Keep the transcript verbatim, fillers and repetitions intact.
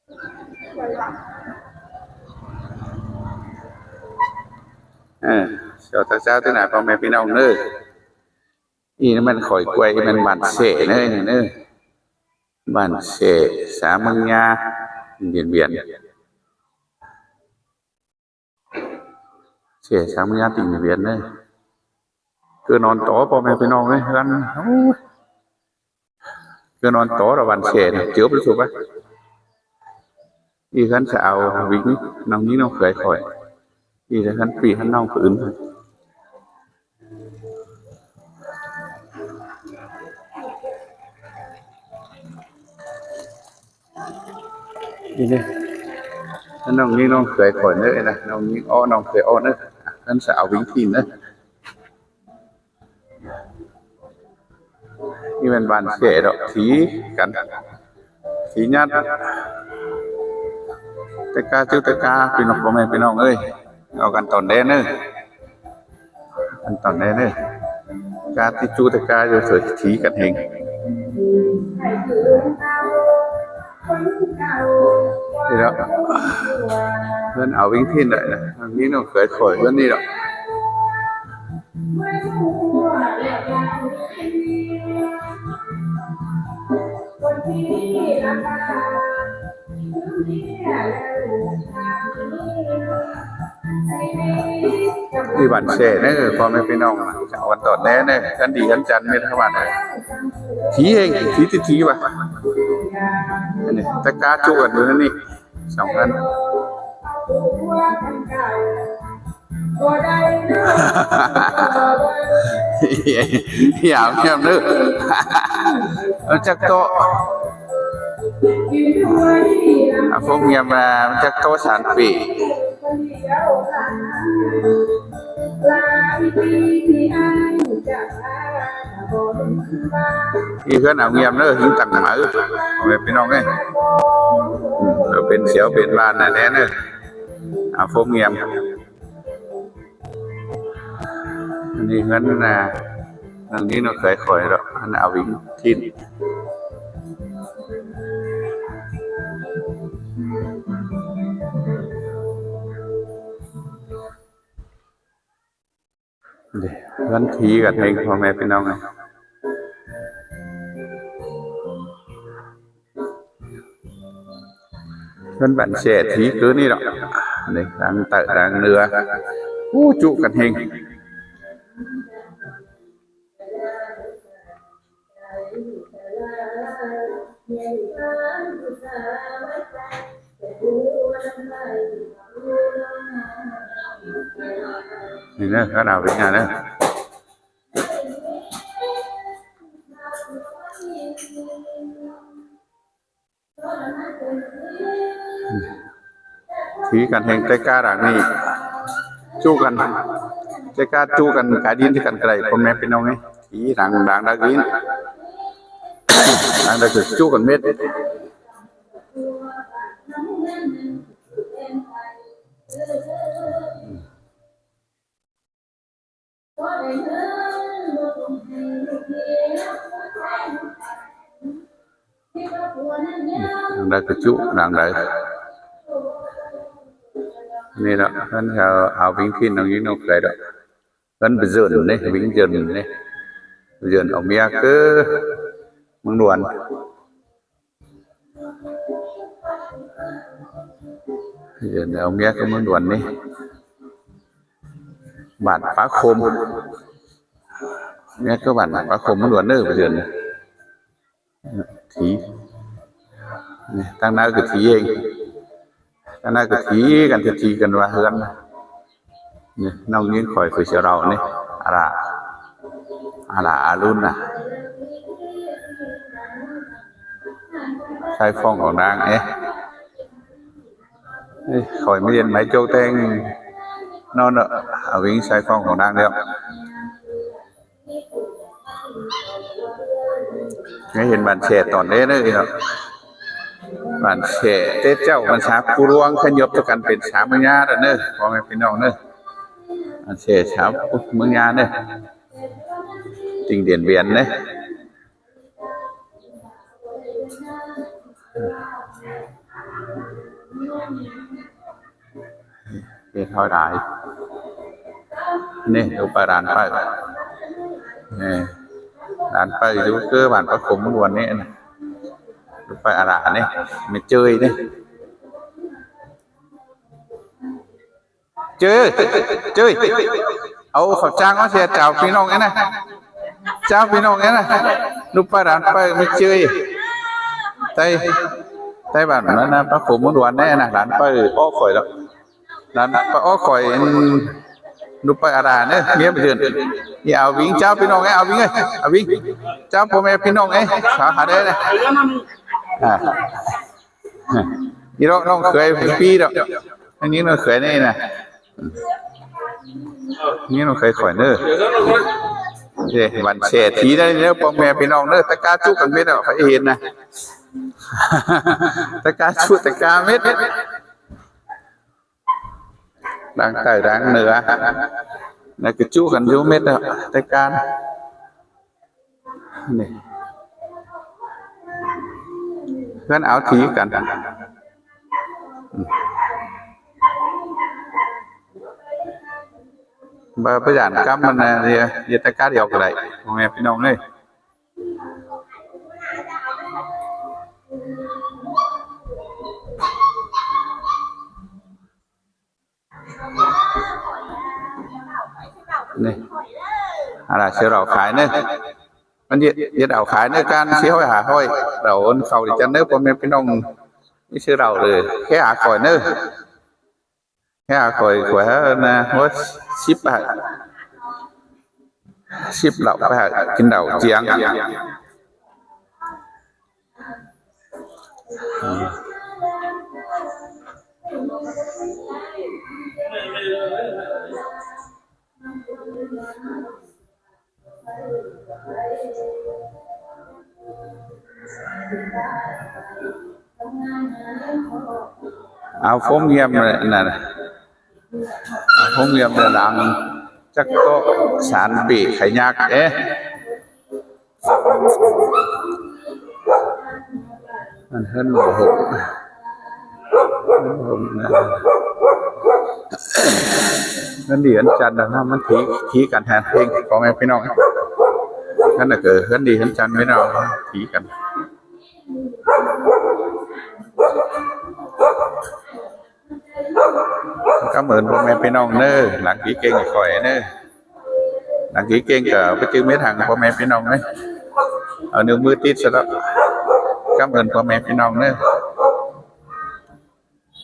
Ờ, chào tag ꞌcháo ꞌtếng ꞌnạ ꞌpo ꞌme ꞌpi ꞌnọng ꞌnớ. Ih, ꞌnặn ꞌmen khỏi quay, ꞌmen bản ꞌsẹ ꞌnớ, ꞌnớ. Bản ꞌsẹ, xã ꞌMướng Nhá, Điện Biên. ꞌSẹ xã ꞌMướng Nhá, tỉnh Điện Biên ꞌnớ. ꞌCọ ꞌnón tó ꞌpo ꞌme ꞌpi ꞌnọng ꞌnớ, ꞌhướn. Ôi. ꞌCọ ꞌnón tó lỏ bản ꞌsẹ ꞌnớ, chớp ꞌlụk sụp á. Ih, ꞌhướn xã Ao Vinh, ꞌnọng ꞌnhính ꞌnọng ꞌkhới khỏi. Ih, ꞌhướn ꞌpi ꞌhướn ꞌnọng phủ ứn. Ih, ꞌnọng ꞌnhính ꞌnọng ꞌkhới khỏi ꞌnớ, ꞌnọng ꞌnhính ók ꞌnọng ꞌkhới ók ꞌnớ. ꞌHướn xã Ao Vinh ꞌthính ꞌnớ. ꞌNị ꞌmen bản ꞌsẹ đỏ, thí căn. Thí ꞌnhắt. Té cá ꞌchu té cá, ꞌpi ꞌnọng ꞌpo ꞌme ꞌpi ꞌnọng ơi. Au căn tỏn đé ꞌnớ. Căn tỏn đé ꞌnớ. Cá ꞌtí ꞌchu té cá ꞌdệt ꞌsớ thí căn ꞌhêng. ꞌNị đỏ. ꞌHướn Ao Vinh ꞌthính đảy ꞌnớ. ꞌNị ꞌnọng ꞌkhới khỏi ꞌhướn ꞌnị đỏ. ꞌNị bản ꞌsẹ ꞌnớ, ꞌpo ꞌme ꞌpi ꞌnọng, au căn tỏn đé ꞌnớ, căn đi căn chăn ꞌmí ꞌhướn bản ꞌnớ. Thí ꞌhêng, thí ꞌtí thí báu. ꞌNị, té cá ꞌchu căn ꞌnớ ꞌnị, song căn. Dăm ꞌnhăm ꞌnớ. Chắc tó. À, phông ꞌnhăm, à, chắc tó sản pi. Ih, ꞌhướn Ao Vinh ꞌnớ, ꞌhính tẳng máư. Ôi, ꞌpi ꞌnọng ơi. Ừ, pên xiêu pên ꞌvan ꞌnớ ꞌnớ. À, phông ꞌnhăm. ꞌNị ꞌhướn, à, ꞌnặn ꞌnị ꞌnọng ꞌkhới khỏi đỏ, ꞌhướn Ao Vinh ꞌthính. Đê, ꞌhướn thí căn ꞌhêng ꞌpo ꞌme ꞌpi ꞌnọng ơi. ꞌHướn bản ꞌsẹ thí ꞌcứ ꞌnị đỏ. Đê, đang tảy đang nưa. Ú, ꞌchu căn ꞌhêng. ꞌNị ꞌnớ, ꞌhướn Ao Vinh ꞌnớ. Thí căn ꞌhêng té cá đang ꞌnị. ꞌChu căn. Té cá ꞌchu căn, cá đin ꞌchư căn ꞌcọ đảy, ꞌpo ꞌme ꞌpi ꞌnọng ơi. Thí đang, đang đaư đin. Đang đaư ꞌchu căn mết. Đang đaư ꞌcọ ꞌchu, đang đaư. ꞌNị đỏ, ꞌhướn Ao, Ao Vinh ꞌthính ꞌnọng ꞌnhính ꞌnọng ꞌkhới đỏ. ꞌHướn Bơ Dơn ꞌnị, Vinh Dơn ꞌnị. Bơ Dơn au ꞌmía ꞌcứ ꞌmướng Luôn. Bơ Dơn au ꞌmía ꞌcứ ꞌmướng Luôn ꞌnị. Bản Pá Khôm. ꞌMía ꞌcứ bản Pá Khôm ꞌmướng Luôn ꞌnớ, Bơ Dơn ꞌnị. Thí. ꞌNị, ꞌtáng ꞌnặn ꞌcọ thí ꞌhêng. ꞌTáng ꞌnặn ꞌcọ thí căn, thí, thí căn ꞌva ꞌhướn. ꞌNị, ꞌnọng ꞌnhính khỏi phủ xiêu đỏ ꞌnị. À đá. À đá, à đun ꞌnạ. Sai phong khong đang, ê. Ê, khỏi ꞌmí đin ꞌmí ꞌchốc ꞌtếng. ꞌNo ꞌnớ, à, Vinh sai phong khong đang đéo. ꞌNhá hên bản ꞌsẹ tỏn đé ꞌnớ, ê ꞌnớ. Bản ꞌsẹ té ꞌchạu bản xã Pú Luông ꞌkhá nhớp ꞌchu căn pên xã ꞌMướng Nhá đa ꞌnớ, ꞌpo ꞌme ꞌpi ꞌnọng ꞌnớ. Bản ꞌsẹ xã Pú, ꞌMướng Nhá ꞌnớ. Tỉnh Điện Biên ꞌnớ. เฮ็ดห้อยหลาย นี่ ลูกไปหลานไป นี่ หลานไปอยู่คือบ้านพระคมล้วนนี่นะ ลูกไปอาหลานี่ ไม่เจยนี่ เจย เจย เอาข้าวจ้างมาเสียเจ้าพี่น้องไอ้นะ เจ้าพี่น้องไอ้นะ ลูกไปหลานไปไม่เจย ไต้ ไต้บ้านนั้นนะ พระคมล้วนนี่นะ หลานไปอ้อข่อยแล้ว นั่นปะอ้อข่อย ลูกไปอาหลาเนี่ย เมียไปเดิน นี่เอาวิ่ง เจ้าพี่น้องไอ้ เอาวิ่งเอ้ย เอาวิ่ง เจ้าพ่อแม่พี่น้องไอ้ สาหัสได้เลย อ่า นี่น้อง น้องเขยปีดอก อันนี้น้องเขยนี่นะ นี่น้องเขยข่อยเนอะ เด้ วันเศรษฐีได้เนอะ พ่อแม่พี่น้องเนอะ ตะกร้าจุกันเม็ดอะ ใครเห็นนะ ตะกร้าจุตะกร้าเม็ด ดังใต้ดังเหนือ แล้วก็จุกันอยู่เม็ดอะ แต่การ นี่ เพื่อนเอาถีกัน อืม บ่ บ่ย่านกำมันนะ เดี๋ยว เดี๋ยวแต่กาเดียวก็ได้ พ่อแม่พี่น้องเอ้ย นี่ อะไร เสียเราขายเนี่ย มันเย็ด เย็ดเอาขายเนี่ย การเสียห้อยหาห้อย เราเอาเขาดิจันเนอะ พ่อแม่พี่น้อง นี่เสียเราเลย แค่หาข่อยเนอะ แค่หาข่อย ข่อยนะ ว่า สิบ บาท สิบ เหล่า บาท กินเหล่าเจียง เอาโฟมเยี่ยมเลยนั่นน่ะ เอาโฟมเยี่ยมเลยหลัง จักก็สารปีกไขยัก เอ๊ะ มันเฮิรนบ่หก เฮิรนบ่หกนะ เฮิรนดีเฮิรนจันทร์นะ มันถี ถีกันแทนเอง พ่อแม่พี่น้อง นั่นน่ะคือเฮิรนดีเฮิรนจันทร์ พี่น้อง ถีกัน กำเอิญพ่อแม่พี่น้องเนอะ หลังผีเก่งข่อยเนอะ หลังผีเก่งก็ไปจื้อเม็ดหังพ่อแม่พี่น้องเนอะ เอานิ้วมือติดซะแล้ว กำเอิญพ่อแม่พี่น้องเนอะ